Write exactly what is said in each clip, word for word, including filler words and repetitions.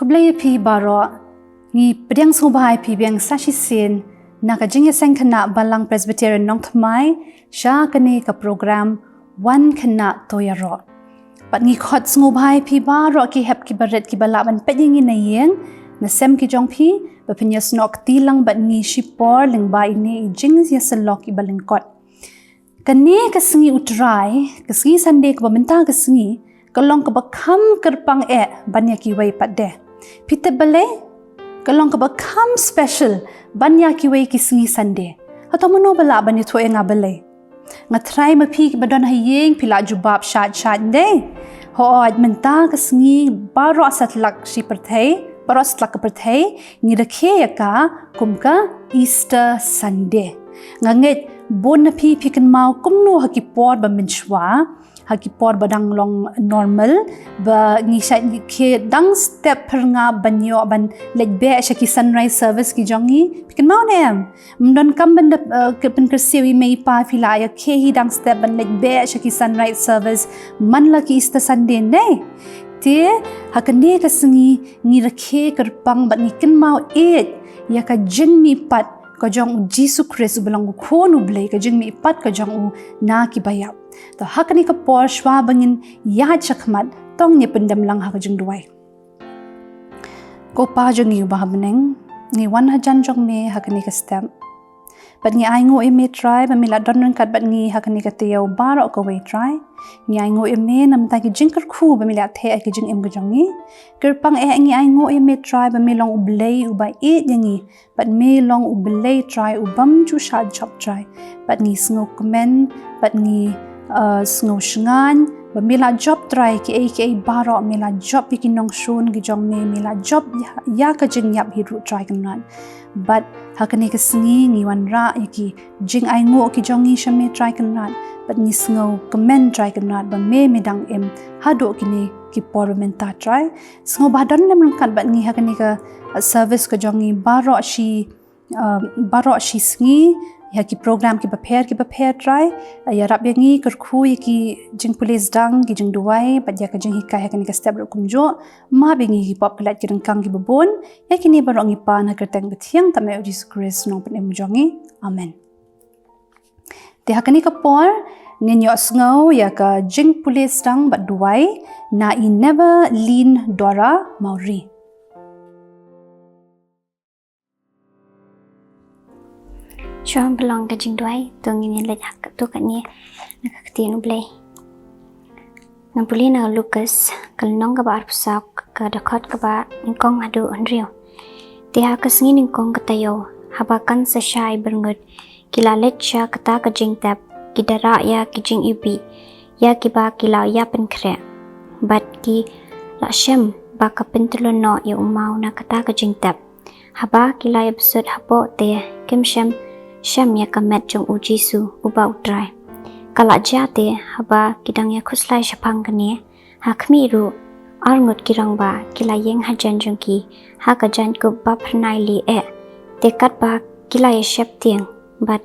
Blei ïa phi baroh, ngi pdiang sngewbha ïa phi biang sa shisien na ka jingïaseng khynnah Balang Presbyterian Nongthymmai sha kane ka program Wan Khynnah To Ïaroh. Bad ngi khot sngewbha ïa phi baroh ki hep ki barit kiba lah ban peit ïa ngi na ïing na sem ki jong phi, ba phin ïasnoh kti lang bad ngi shipor lyngba ine i jingïasyllok iba lyngkot. Kane ka sngi U Trai, ka sngi Sunday kaba mynta ka sngi, ka long kaba kham kyrpang eh ban ïa kiwei pat de. Phi tip balei? Ka long kaba kham special ban ïa kiwei ki sngi Sunday. Hato mano ba lah ban ïathuh ïa nga balei? Nga tharai ma phi kiba don ha ïing phi lah jubab shait shait de. Hooid, mynta ka sngi baroh satlak shi pyrthei, baroh satlak ka pyrthei, ngi rakhe ïa ka kum ka Easter Sunday. Nga ngeit bun na phi phi kynmaw kumno ha ki por ba mynshuwa, ha ki por ba dang long normal, ba ngi shait ngi khie dang step phyrngap ban ïoh ban leit beh sha ki sunrise service ki jong ngi. Phi kynmaw ne em? Ym don kam ban da, eh, ki pynkyrsiew i mei i pa, phi lah ïa khie hi dang step ban leit beh sha ki sunrise service man la ki Easter Sunday ne. Te ha kane ka sngi ngi rakhe kyrpang bad ngi kynmaw ïeit ïa ka jingmihpat ka jong U Jisu Khrist uba long U Khun U Blei, ka jingmihpat ka jong u na kiba ïap. To ha kane ka por shwa ba ngin ïaid shakhmat, to ngin ïa pyndem lang ha ka jingduwai. Ko Pa jong ngi uba ha bneng, ngi wan hajan jong me ha kane ka step. Bad ngi ainguh ïa me Trai ba me la don ryngkat bad ngi ha kane ka taïew baroh kawei Trai. Ngi ainguh ïa me namar ki jingkyrkhu ba me la theh ha ki jingim ka jong ngi. Kyrpang eh ngi ainguh ïa me Trai ba me long U Blei uba ïeit ïa ngi. Bad me long U Blei Trai u bym ju shah jop Trai. Bad ngi sngewkmen, bad ngi, uh, sngewshngaiñ ba me la jop Trai kiei kiei baroh, me la jop ïa ki nongshun ki jong me, me la jop ïa, ïa ka jingïap hi ruh Trai Kynrad. Bad ha kane ka sngi ngi wanrah ïa ki jingainguh ki jong ngi sha me Trai Kynrad. Bad ngi sngewkmen Trai Kynrad ba me me dang im haduh kine ki por ba mynta Trai. Sngewbha don lem ryngkat bad ngi ha kane ka, uh, service ka jong ngi baroh shi, uh, baroh shi sngi, ïa ki program kiba pher kiba pher Trai. Uh, ïarap ïa ngi, kyrkhu ïa ki jingpule sdang, ki jingduwai bad ïa ka jinghikai ha kane ka step ruh kumjuh. Map ïa ngi ki pop ki lait ki ryngkang kiba bun. Ïa kine baroh ngi pan ha ka kyrteng bathiang tam eh U Jisu Khrist Nongpynim jong ngi. Amen. Te ha kane ka por ngin ïohsngew ïa ka jingpule sdang bad duwai na i Neverlin Dora Mawrie. Shuwa ban pynlong ka jingduwai, to ngin ïa leit ha ka, to katne na ka ktien U Blei. Ngan pule na Lukas, ka lynnong kaba arphew saw, ka dkhot kaba nyngkong haduh hynriew. Te ha ka sngi nyngkong ka taïew, haba kan sa shai byrngut, ki la leit sha kata ka jingtep, ki da rah ïa ki jingiwbih ïa kiba ki la ïa pynkhreh. Bad ki la shem ba ka pyntyllun noh ïa u maw na kata ka jingtep. Haba ki la ïa bsut hapoh te kim shym shem ïa ka met jong U Jisu uba U Trai. Ka la jia te haba ki dang ïa khuslai shaphang kane, ha khmih ruh arngut ki rangbah ki la ïeng hajan jong ki ha ka jaiñkup ba phyrnai lieh. Te katba ki la ïa sheptieng bad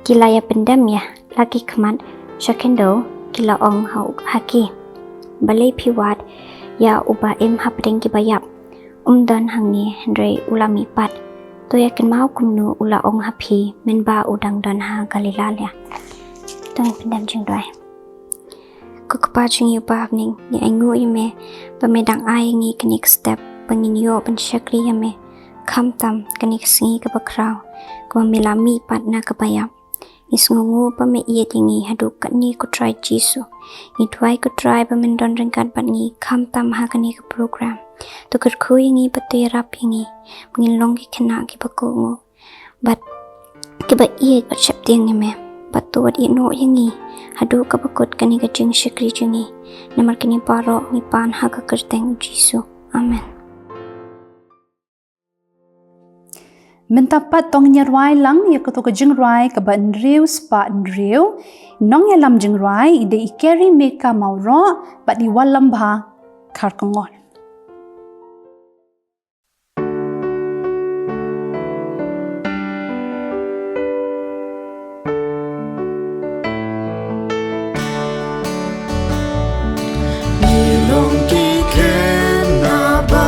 ki la ïa pyndem ïa la ki khmat sha khyndew, ki la ong ha u, ha ki, balei phi wad ïa uba im hapdeng kiba ïap? Um don hangne hynrei u la mihpat. To ïa kynmaw kumno u la ong ha phi mynba u dang don ha Galilea. To ngin pyndem jingduwai. Ko Kpa jong ngi uba ha bneng, ngi ainguh ïa me ba me dang ai ïa ngi kane ka step ba ngin ïoh ban shakri ïa me. Khamtam kane ka sngi kaba khraw kaba me la mihpat na kaba ïap. Ngi sngewnguh ba me ïeit ïa ngi haduh katne ko Trai Jisu. Ngi duwai ko Trai ba men don ryngkat bad ngi khamtam ha kane ka program. To kyrkhu ïa ngi bad to ïarap ïa ngi ba ngin long ki khynnah kiba kohnguh bad kiba ïeit bad sheptieng ïa me. Bad to wat ïehnoh ïa ngi haduh kaba kut kane ka jingshakri jong ngi. Namar kine baroh ngi pan ha ka kyrteng U Jisu. Amen. Mynta pat to ngin ïa rwai lang ïa kato ka jingrwai kaba hynriew spah hynriew. Nongïalam jingrwai i dei i Kerry Meka Mawroh bad i Wallam Bha Kharkongor. Ngi long ki khynnah ba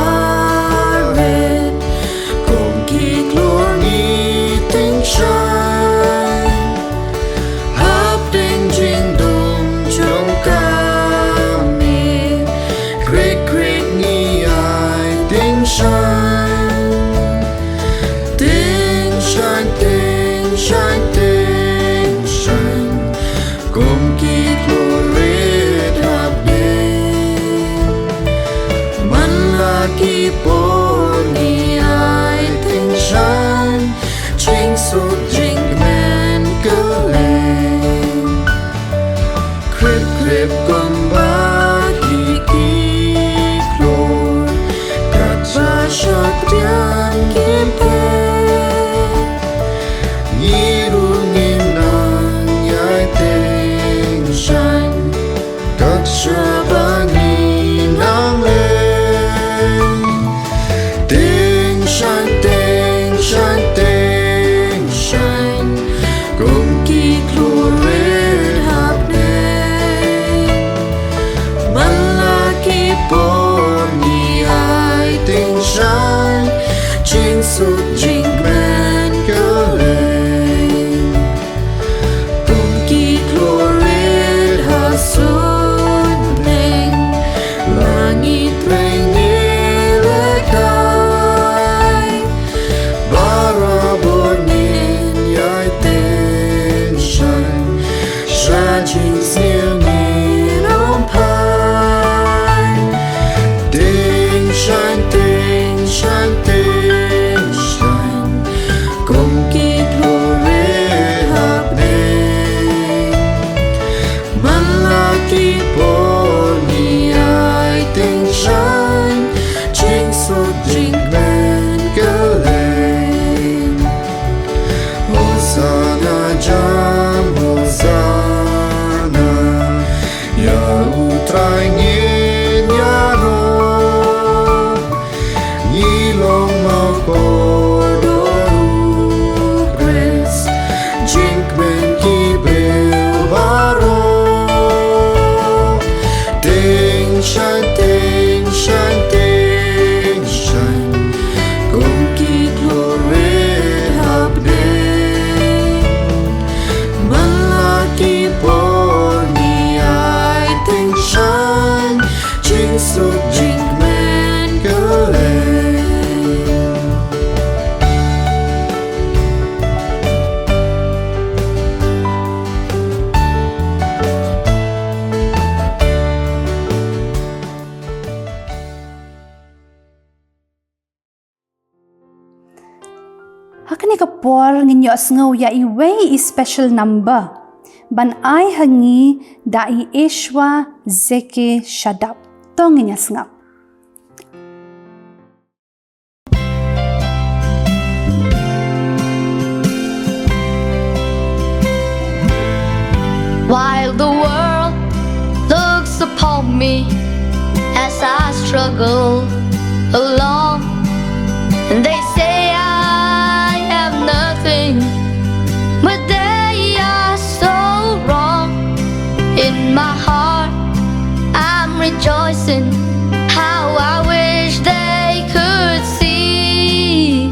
Por u Khrist, jingkmen ki briew baroh. Tyngshaiñ, tyngshaiñ, tyngshaiñ, kum ki klur rit hapdeng. Man la ki por ngi ai tyngshaiñ, jingsuk jingkmen kylleng. Ha kane ka por ngin ïohsngew ïa iwei i special number ban ai ha ngi da i Eshwa Zeke Shadap. To ngin ïa sngap. While the world looks upon me as I struggle along, and they say I have nothing, but they are so wrong. In my heart, I'm rejoicing. How I wish they could see.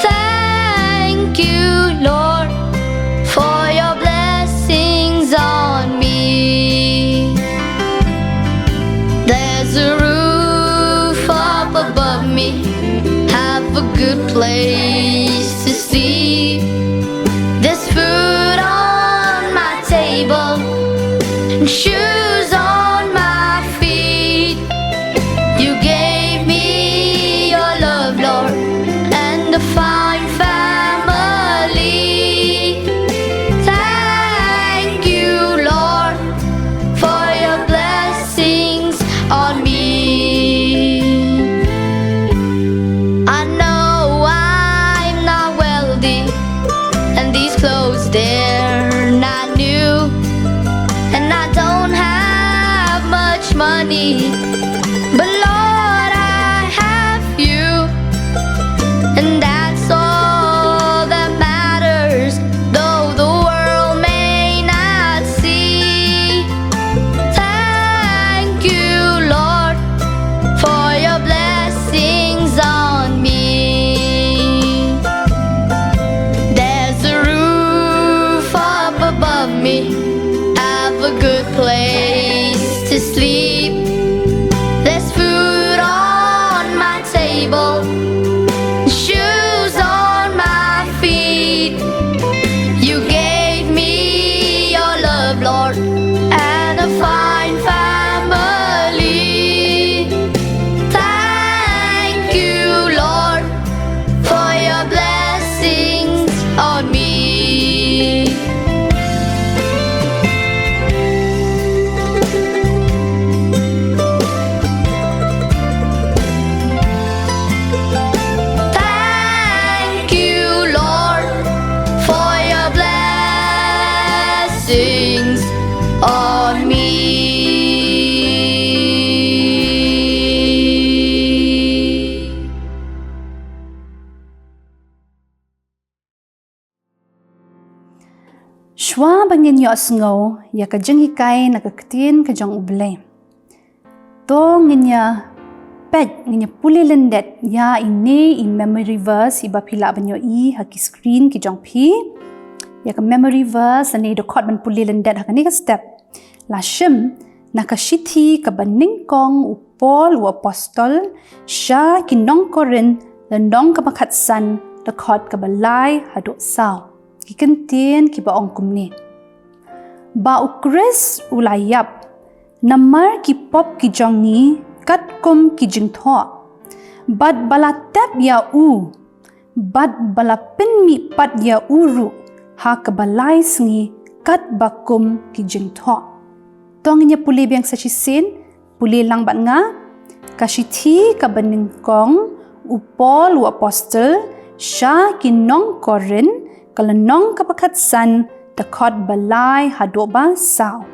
Thank you, Lord, for your blessings on me. There's a roof up above me, have a good place to sleep. There's food on my table and shoes on my feet. You gave me your love, Lord, and a fine family. Thank you, Lord, for your blessings on me. I know I'm not wealthy, and these clothes, they're not new, and I don't have much money, but Lord, I have you, and that's all that matters, though the world may not see. Thank you, Lord, for your blessings on me. There's a roof up above me, have a good place to sleep. There's food on my table, shoes on my feet. You gave me your love, Lord, and a fine family. Thank you, Lord, for your blessings on me. Thank you, Lord, for your blessings on me. Shuwa ba ngin ïohsngew ïa ka jinghikai na ka ktien ka jong U Blei, to ngin ïa peit, ngin ïa pule lyndet ïa ine i memory verse iba phi lah ban ïohi ha ki screen ki jong phi. Ïa ka memory verse lane i dkhot ban pule lyndet ha kane ka step la shim na ka shithi kaba nyngkong u Paul u apostol sha ki nong Korinth, lynnong kaba khatsan, dkhot kaba lai haduh saw. Ki kyntien kiba ong kumne: Ba u Khrist u la ïap namar ki pop ki jong ngi katkum ki jingthoh, bad ba la tep ïa u, bad ba la pynmih pat ïa u ruh ha kaba lai sngi katba kum ki jingthoh. To ngin ïa pule biang sa shisien, pule lang bad nga. Ka shithi kaba nyngkong u Paul u apostol sha ki nong Korinth, ka lynnong kaba khatsan, dkhot ba lai haduh ba saw.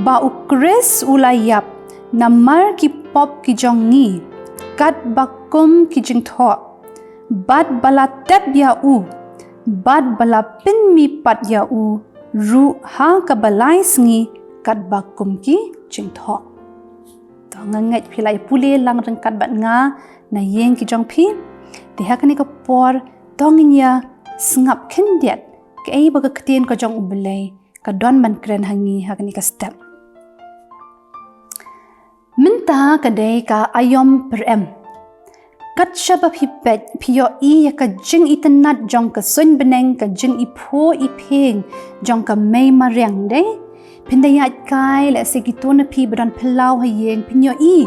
Ba u Khrist u la ïap namar ki pop ki jong ngi, katba kum ki jingthoh, bad ba la tep ïa u, bad ba la pynmihpat ïa u ruh ha kaba lai sngi katba kum ki jingthoh. To nga ngeit phi la ïa pule lang ryngkat bad nga na ïing ki jong phi. Te ha kane ka por to ngin ïa sngap khyndiat kaei ba ka ktien ka jong U Blei ka don ban kren ha ngi ha kane ka step. Mynta ka dei ka aïom pyrem. Kat shaba phi peit phi ïohi ïa ka jingitynnat jong ka suiñ bneng, ka jingiphuh iphieng jong ka mei mariang, dei? Phin da ïaid kai lehse kito na phi ba don phyllaw ha ïing, phin ïohi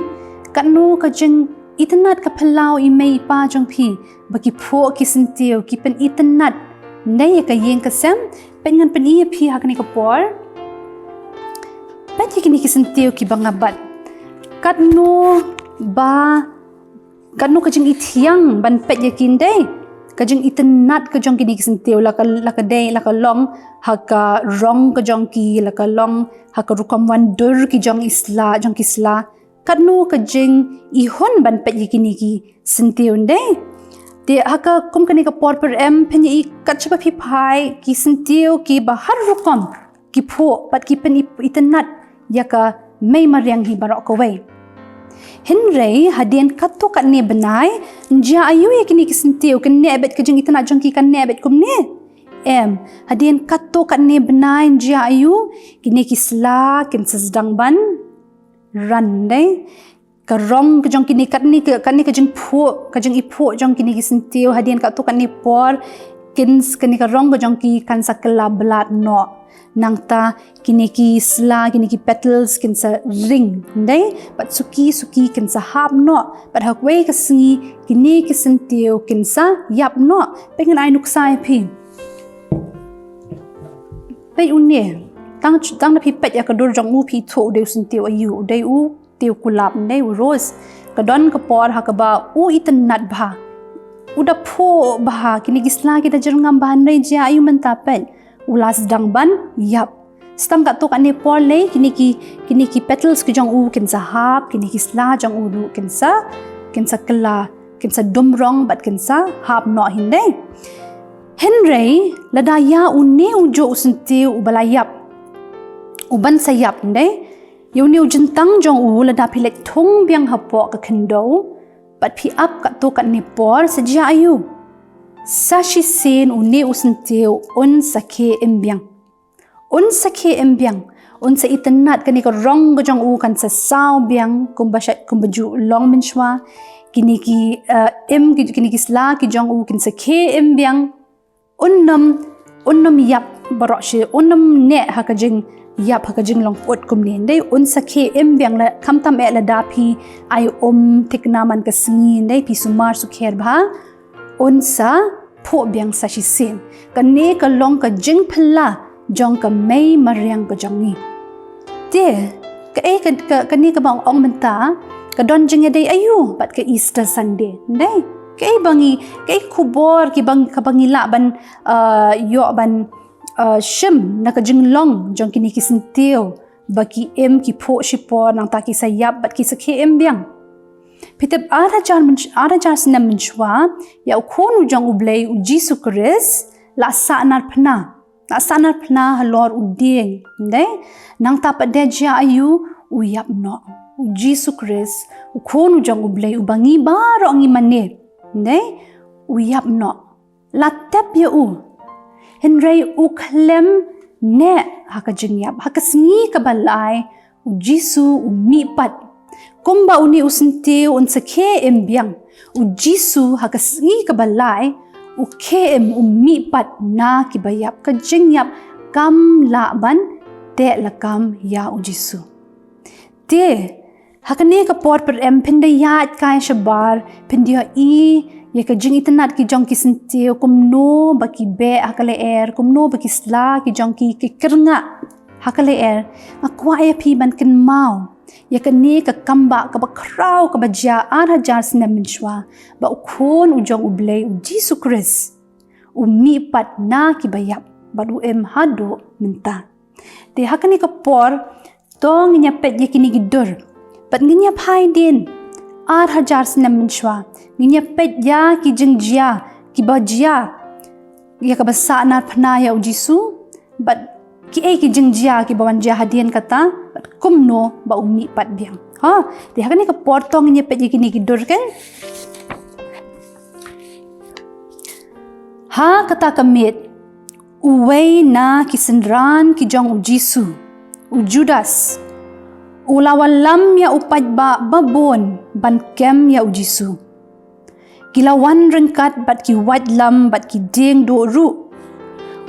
katno ka jingitynnat ka phyllaw i mei i pa jong phi ba ki phuh ki syntiew, ki pynitynnat, dei, ïa ka ïing ka sem. Peit ngan pyni ïa phi ha kane ka por. Peit ïa kine ki syntiew kiba nga bat. Katno ba, katno ka jingithiang ban peit ïa ki, dei? Ka jingitynnat ka jong kine ki syntiew, la ka, la ka dei, la ka long ha ka rong ka jong ki, la ka long ha ka rukom wan dur ki jong i sla, jong ki sla. Katno ka jingihun ban peit ïa kine ki syntiew, dei? Te ha ka kum kane ka por pyrem phin ïohi kat shaba phi phai ki syntiew kiba har rukom ki phuh bad ki pynitynnat ïa ka mei mariang hi baroh kawei. Hynrei hadien katto katne bnai, jia aiu ïa kine ki syntiew, kan neh beit ka jingitynnat jong ki, kan neh beit kumne? Em, hadien katto katne bnai, jia aiu, kine ki sla kin sa sdang ban ran, dei? Ka rong ka jong kine, katne ka, katne ka jingphuh, ka jingiphuh jong kine ki syntiew hadien katto katne por, kin s-, kane ka rong ka jong ki kan sa kylla blad noh. Nangta kine ki sla, kine ki petals kin sa ring, dei? Bad suki suki kin sa hap noh. Bad ha kawei ka sngi kine ki syntiew kin sa ïap noh. Peit ngan ai nuksa ïa phi. Peit une. Tang, tang da phi peit ïa ka dur jong u phi ithuh u dei u syntiew aiu, u dei u tiew kulap, dei, u rose. Ka don ka por ha kaba u itynnat bha, u da phuh bha, kine ki sla ki da jyrngam bha, hynrei jia aiu mynta? Peit, u la sdang ban ïap. Sa tang katto katne por lei kine ki, kine ki petals ki jong u kin sa hap, kine ki sla jong u ruh kin sa, kin sa kylla, kin sa dum rong bad kin sa hap noh, hynrei. Hynrei lada ïa une u juh u syntiew uba la ïap, uban sa ïap, hynrei ïa une u jyntang jong u, lada phi leit thung biang hapoh ka khyndew bad phi ap katto katne por, sa jia aiu? Sa shisien une u syntiew un sa khie im biang. Un sa khie im biang. Un sa itynnat, kane ka rong ka jong u kan sa saw biang kumba sha, kumba ju long mynshuwa. Kine ki, eh, im ki, kine ki sla ki jong u kin sa khie im biang. Un nym, un nym ïap baroh shi, un nym neh ha ka jingïap, ha ka jinglong pyut kumne, dei? Un sa khie im biang, la khamtam eh lada phi ai um thikna man ka sngi, dei, phi sumar sukher bha, un sa phuh biang sa shisien. Kane ka long ka jingphylla jong ka mei mariang ka jong ngi. Te kaei ka, ka, kane kaba ong mynta ka don jingïadei aiu bad ka Easter Sunday, dei? Kaei ba ngi, kaei khubor kiba, kaba ngi lah ban, uh, ïoh ban, uh, shim na ka jinglong jong kine ki syntiew ba ki im, ki phuh shipor, nangta ki sa ïap bad ki sa khie im biang. Phi tip, ar hajar myn-, ar hajar snem mynshuwa, ïa u Khun u jong U Blei, u Jisu Khrist, la sah narphna. La sah narphna halor u dieng, dei? Nangta pat de jia aiu? U ïap noh. U Jisu Khrist, u Khun u jong U Blei, uba ngi baroh ngi mane, dei? U ïap noh. La tep ïa u. Hynrei u khlem neh ha ka jingïap. Ha ka sngi kaba lai, u Jisu u mihpat. Kumba une u syntiew un sa khie im biang, u Jisu ha ka sngi kaba lai u khie im, u mihpat na kiba ïap. Ka jingïap kam lah ban teh lakam ïa u Jisu. Te ha kane ka por pyrem phin da ïaid kai shabar, phin da ïohi ïa ka jingitynnat ki jong ki syntiew, kumno ba ki beh ha ka lyer, kumno ba ki sla ki jong ki ki kyrngah ha ka lyer. Nga kwah ïa phi ban kynmaw ïa kane ka kambah kaba khraw kaba jia ar hajar snem mynshuwa, ba u Khun u jong U Blei, u Jisu Khrist, u mihpat na kiba ïap bad u im haduh mynta. Te ha kane ka por to ngin ïa peit ïa kine ki dur bad ngin ïa phai dien ar hajar snem mynshuwa. Ngin ïa peit ïa ki jingjia kiba jia ïa kaba sahnarphna ïa u Jisu, bad kiei ki jingjia kiba wan jia hadien kata, bad kumno ba u mih pat biang. Ha, te ha kane ka por to ngin ïa peit ïa kine ki dur, keiñ. Ha kata ka miet, uwei na ki synran ki jong u Jisu, u Judas, u la wallam ïa u paidbah babun ban kem ïa u Jisu. Ki la wan ryngkat bad ki waitlam bad ki dieng duh ruh.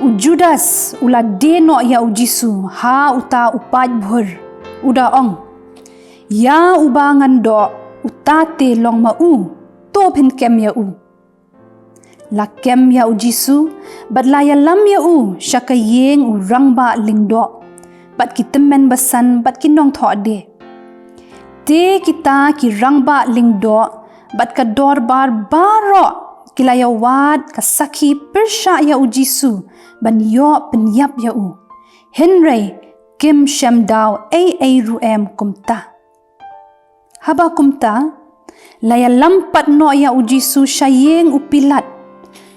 U Judas u la die noh ïa u Jisu ha uta u paidbhur, u da ong, "Ïa uba ngan doh, uta te long ma u, to phin kem ïa u." La kem ïa u Jisu, bad la ïalam ïa u sha ka ïing u rangbah lyngdoh, bad ki tymmen basan bad ki nongthoh die. Te kita ki rangbah lyngdoh bad ka dorbar baroh ki la ïawad ka sakhi pyrshah ïa u Jisu ban ïoh pynïap ïa u. Hynrei kim shym daw ei ei ruh em kumta. Haba kumta, la ïalam pat noh ïa u Jisu sha ïing u Pilat,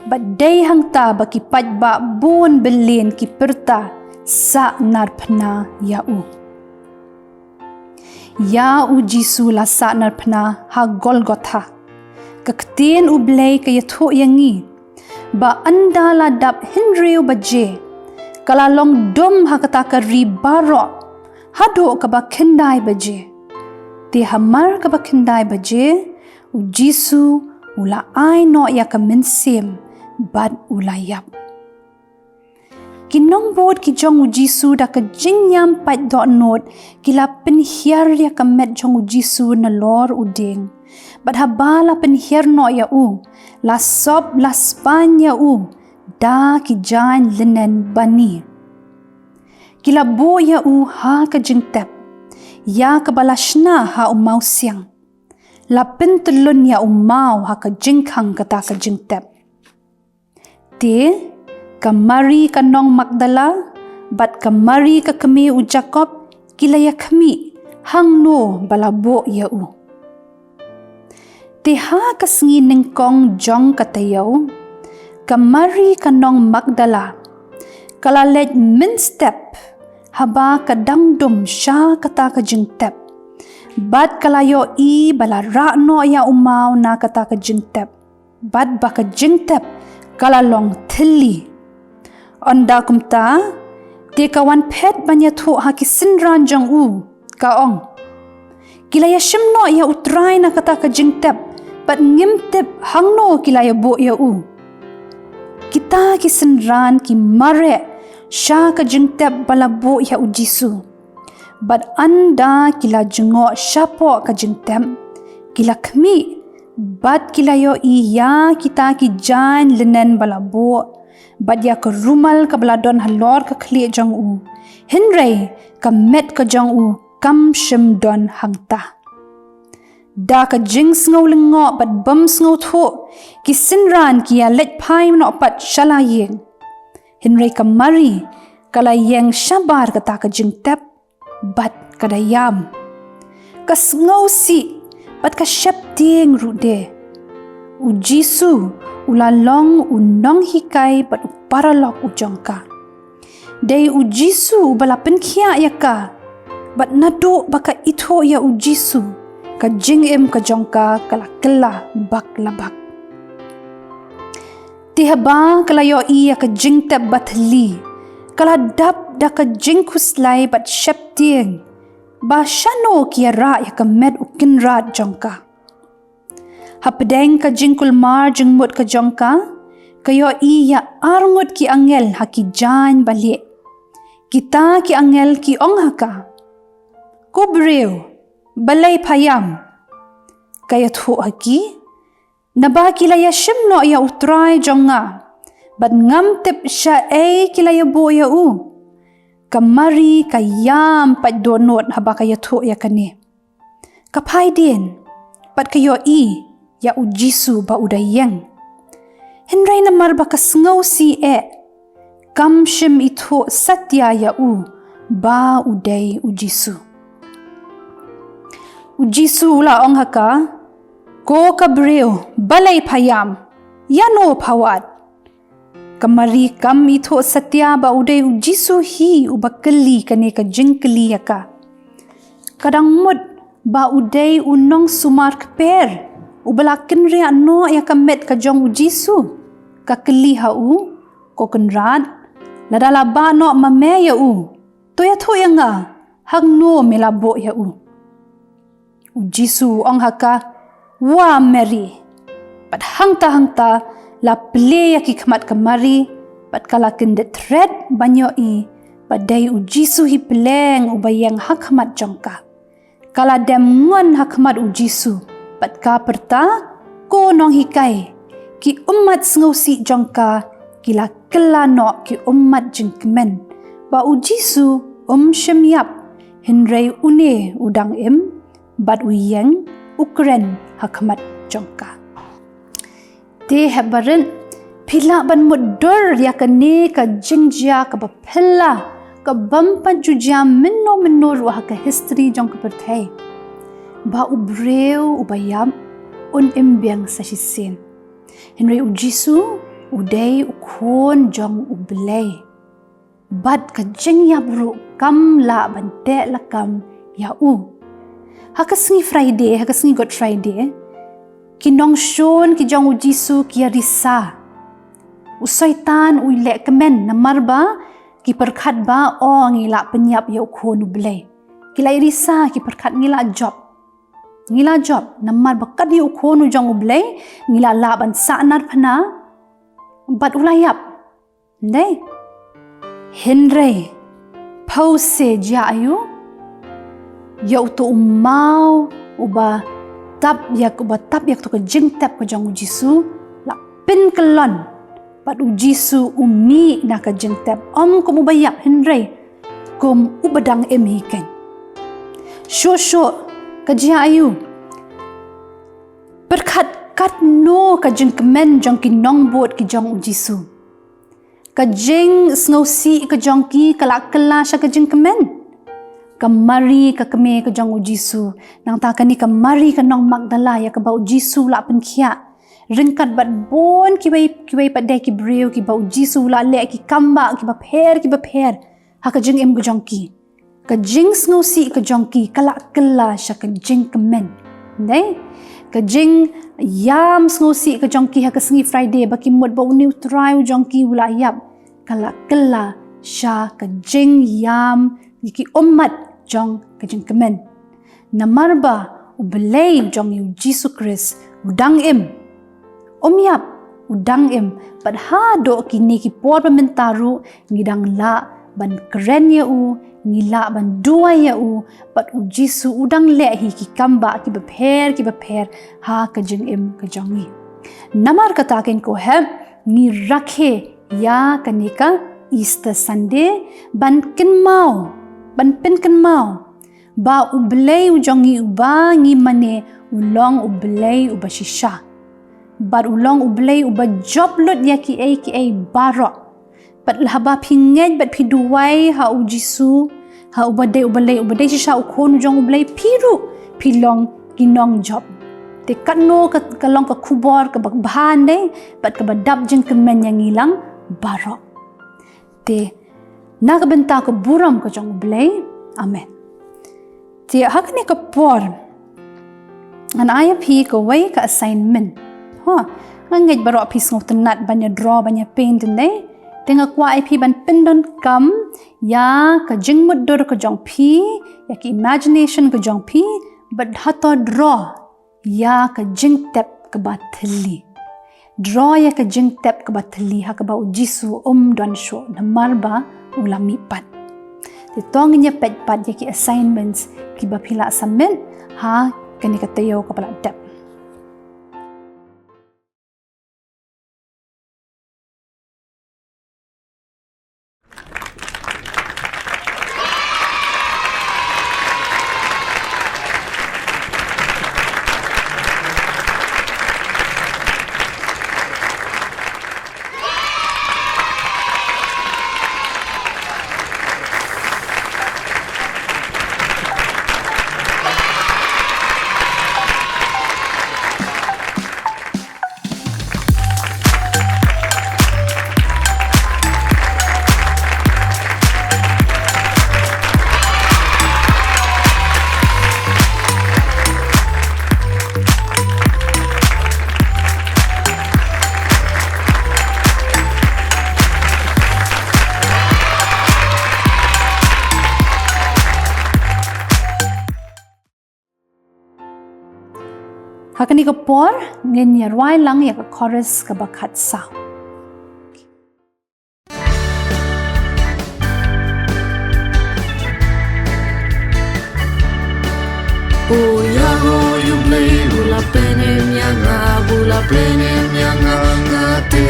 bad dei hangta ba ki paidbah bun bylliñ ki pyrta sahnarphna ïa u. Ïa u Jisu la sahnarphna ha Golgotha. Ka ktien U Blei ka ïathuh ïa ngi ba ynda la dap hynriew baje, ka la long dum ha kata ka ri baroh haduh kaba khyndai baje. Te hamar kaba khyndai baje, u Jisu u la ai noh ïa ka mynsiem bad u la ïap. Ki nongbud ki jong u Jisu da ka jingïam pait dohnud ki la pynhiar ïa ka met jong u Jisu nalor u dieng. Bad haba la pynhiar noh ïa u, la sop la spaiñ ïa u da ki jaiñ linen bani. Ki la buh ïa u ha ka jingtep, ïa kaba la shna ha u mawsiang. La pyntyllun ïa u maw ha ka jingkhang kata ka jingtep. Te, ka Mari ka nong Magdala, bad ka Mari ka kmie u Jakob, ki la ïakhmih hangno ba la buh ïa u. Te ha ka sngi nyngkong jong ka taïew, ka Mari ka nong Magdala, ka la leit mynstep haba ka dang dum sha kata ka jingtep. Bad ka la ïohi ba la rah noh ïa u maw na kata ka jingtep. Bad ba ka jingtep ka la long thylli. Ynda kumta, te ka wan phet ban ïathuh ha ki synran jong u, ka ong, "Ki la ïashim noh ïa u Trai na kata ka jingtep, bad ngim tip hangno ki la ïabuh ïa u." Kita ki synran ki mareh sha ka jingtep ba la buh ïa u Jisu. Bad ynda ki la jngoh shapoh ka jingtep, ki la khmih, bad ki la ïohi ïa kita ki jaiñ linen ba la buh, bad ïa ka rumal kaba la don halor ka khlieh jong u. Hynrei ka met ka jong u kam shym don hangta. Da ka jingsngew lyngngoh bad bym sngewthuh, ki synran ki ïaleit phai noh pat sha la ïing. Hynrei ka Mari ka la ïeng shabar kata ka jingtep, bad ka da ïam. Ka sngewsih, bad ka sheptieng ruh de. U Jisu u la long u nonghikai bad u paralok u jong ka. Dei u Jisu uba la pynkhiah ïa ka, bad naduh ba ka ithuh ïa u Jisu, ka jingim ka jong ka ka la kylla bak la bak. Te haba ka la ïohi ïa ka jingtep ba thylli, ka la dap da ka jingkhuslai bad sheptieng, ba shano ki ïarah ïa ka met u kynrad jong ka. Hapdeng ka jingkulmar jingmut ka jong ka, ka ïohi ïa arngut ki angel ha ki jaiñ balieh. Kita ki angel ki ong ha ka, "Ko briew, balei pha ïam?" Ka ïathuh ha ki, "Naba ki la ïashim noh ïa u Trai jong nga, bad ngam tip shaei ki la ïabuh ïa u." Ka Mari ka ïam pait dohnud haba ka ïathuh ïa kane. Ka phai dien, bad ka ïohi ïa u Jisu ba u da ïeng. Hynrei namar ba ka sngewsih eh, kam shym ithuh satia ïa u ba u dei u Jisu. U Jisu u la ong ha ka, Ko ka briew, balei pha ïam? Ïano pha wad? Ka Mari kam ithuh satia ba u dei u Jisu hi uba kylli kane ka jingkylli ïa ka. Ka dang mut ba u dei u nongsumar kper uba la kynriah noh ïa ka met ka jong u Jisu. Ka kylli ha u, "Ko Kynrad, lada la bah noh ma me ïa u, to ïathuh ïa nga, hangno me la buh ïa u?" U Jisu u ong ha ka, "Wa Mari." Bad hangta hangta la plie ïa ki khmat ka Mari, bad ka la kyndit thret ban ïohi ba dei u Jisu hi pleng uba ïeng ha khmat jong ka. Ka la dem ngon ha khmat u Jisu, bad ka pyrta, "Ko nonghikai, ki ummat sngewsih jong ka ki la kylla noh ki ummat jingkmen ba u Jisu um shym ïap, hynrei une u dang im, bad u ïeng, u kren ha khmat jong ka." Te hep barit, phi lah ban mutdur ïa kane ka jingjia kaba phylla, kabym pat ju jia mynno mynno ruh ha ka history jong ka pyrthei, ba u briew uba ïap un im biang sa shisien. Hynrei u Jisu u dei u Khun jong U Blei. Bad ka jingïap ruh kam lah ban teh lakam ïa u. Ha ka sngi Friday, ha ka sngi Good Friday, ki nongshun ki jong u Jisu ki ïa risa. U Soitan u leh kmen namar ba ki pyrkhat ba, o, ngi lah pynïap ïa u Khun U Blei. Ki la ïa risa, ki pyrkhat ngi lah jop. Ngi lah jop namar ba kat u Khun u jong U Blei, ngi lah lah ban sahnarphna. Bad u la ïap. Ndei. Hynrei, phewse jia aïu? Ïa uto u maw uba tap ïa, uba tap ïa kato ka jingtep ka jong u Jisu, la pynkyllon. Bad u Jisu u mih na ka jingtep, ym kum uba ïap hynrei kum uba dang im hi keiñ. Shuh shuh, ka jia aïu? Pyrkhat katno ka jingkmen jong ki nongbud ki jong u Jisu. Ka jingsngewsih ka jong ki ka la kylla sha ka jingkmen. Ka Mari ka kmie ka jong u Jisu, nangta kane ka Mari ka nong Magdala ïa kaba u Jisu u la pynkhiah, ryngkat bad bun kiwei kiwei pat de ki briew kiba u Jisu u la leh ki kambah kiba pher kiba pher ha ka jingim ka jong ki. Ka jingsngewsih ka jong ki ka la kylla sha ka jingkmen. Ndei? Ka jingïam sngewsih ka jong ki ha ka sngi Friday ba ki mut ba une u Trai u jong ki u la ïap, ka la kylla sha ka jingïam ïa ki ummat jong ka jingkmen. Namar ba U Blei u jong ngi u Jisu Khrist u dang im. Um ïap, u dang im, bad haduh kine ki por ba mynta ruh ngi dang lah ban kren ïa u, ngi lah ban duwai ïa u, bad u Jisu u dang leh hi ki kambah kiba pher kiba pher ha ka jingim ka jong ngi. Namar kata keiñ ko hep, ngi rakhe ïa kane ka Easter Sunday ban kynmaw, ban pynkynmaw ba U Blei u jong ngi uba ngi mane u long U Blei uba shisha. Bad u long U Blei uba jop lut ïa kiei kiei baroh. Bad haba phi ngeit bad phi duwai ha u Jisu, ha uba dei U Blei, uba dei shisha u Khun u jong U Blei, phi ruh phi long ki nongjop. Te katno ka, ka long ka khubor kaba bha ndei, bad kaba dap jingkyrmen ïa ngi lang baroh. Te na ka bynta ka burom ka jong U Blei. Amen. Te ha kane ka por ngan ai ïa phi kawei ka assignment. Ha, nga ngeit baroh phi sngewtynnat ban ïa draw, ban ïa paint, ndei? Te nga kwah ïa phi ban pyndonkam ïa ka jingmutdur ka jong phi, ïa ka imagination ka jong phi, bad hato draw ïa ka jingtep kaba thylli. Draw ïa ka jingtep kaba thylli ha kaba u Jisu um don shuh namar ba u la mih pat. Te to ngin ïa peit pat ïa ki assignments kiba phi lah submit ha kane ka taïew kaba la dep. Kane ka por ngin ïa rwai lang ïa ka chorus kaba khatsaw. U ïaroh ïa U Blei u la pynïap ïa nga, u la pynïap ïa nga, nga te.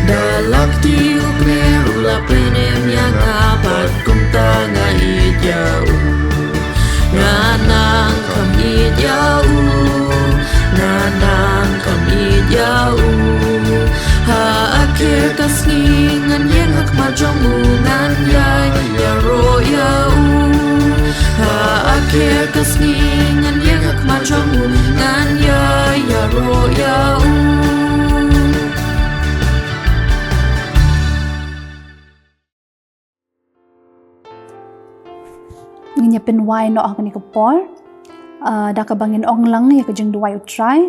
Da la kti u kner u la pynïap ïa nga, bad kumta nga ïeit ïa u. Nga nang kham ïeit ïa u, nga nang kham ïeit ïa u. Ha akhir ka sngi ngan ïeng ha khmat jong u, ngan ïai ïaroh ïa u. Ha akhir ka sngi ngan ïeng ha khmat jong u, ngan ïai ïaroh ïa u. Ngin ïa pynwai noh ha kane ka por. Ah, da kaba ngin ong lang ïa ka jingduwai U Trai.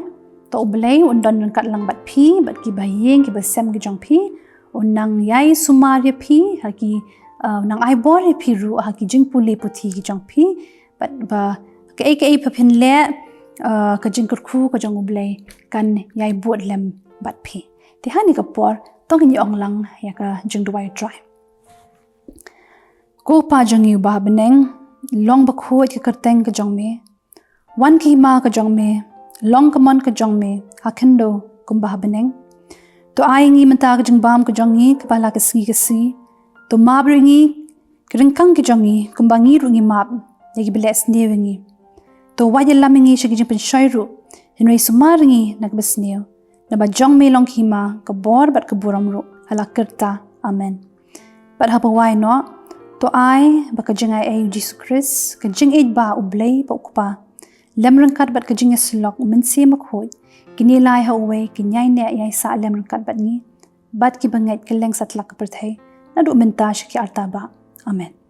To U Blei un don ryngkat lang bad phi, bad kiba ïeng kiba sem ki jong phi. Un nang ïai sumar ïa phi, ha ki, ah, un nang ai bor ïa phi ruh, ha ki jingpule puthi ki jong phi. Bad ba kaei kaei ba phin leh, ah, ka jingkyrkhu ka jong U Blei kan ïai bud lem bad phi. Te ha kane ka por, to ngin ïa ong lang ïa ka jingduwai U Trai. Ko Pa jong ngi uba ha bneng, long bakhuid ka kyrteng ka jong me. Wan ka hima ka jong me, long ka mon ka jong me, ha khyndew kumba ha bneng. To ai ngi mynta ka jingbam ka jong ngi kaba la ka sngi ka sngi. To map ruh ïa ngi ki ryngkang ki jong ngi kumba ngi ruh ngi map ïa kiba leh sniew ïa ngi. To wat ïalam ïa ngi sha ki jingpynshoi ruh, hynrei sumar ïa ngi na kaba sniew. Naba jong me long ka hima, ka bor bad ka burom ruh, ha la karta. Amen. Bad haba wai noh, to ai ba ka jingaiei U Jisu Khrist, ka jingïeit ba U Blei ba U Kpa, lem ryngkat bad ka jingïasyllok U Mynsiem Bakhuid, kine lai ha uwei kin ïai neh ïai sah lem ryngkat bad ngi, bad kiba ngeit kylleng satlak ka pyrthei, naduh mynta sha ki arta bah. Amen.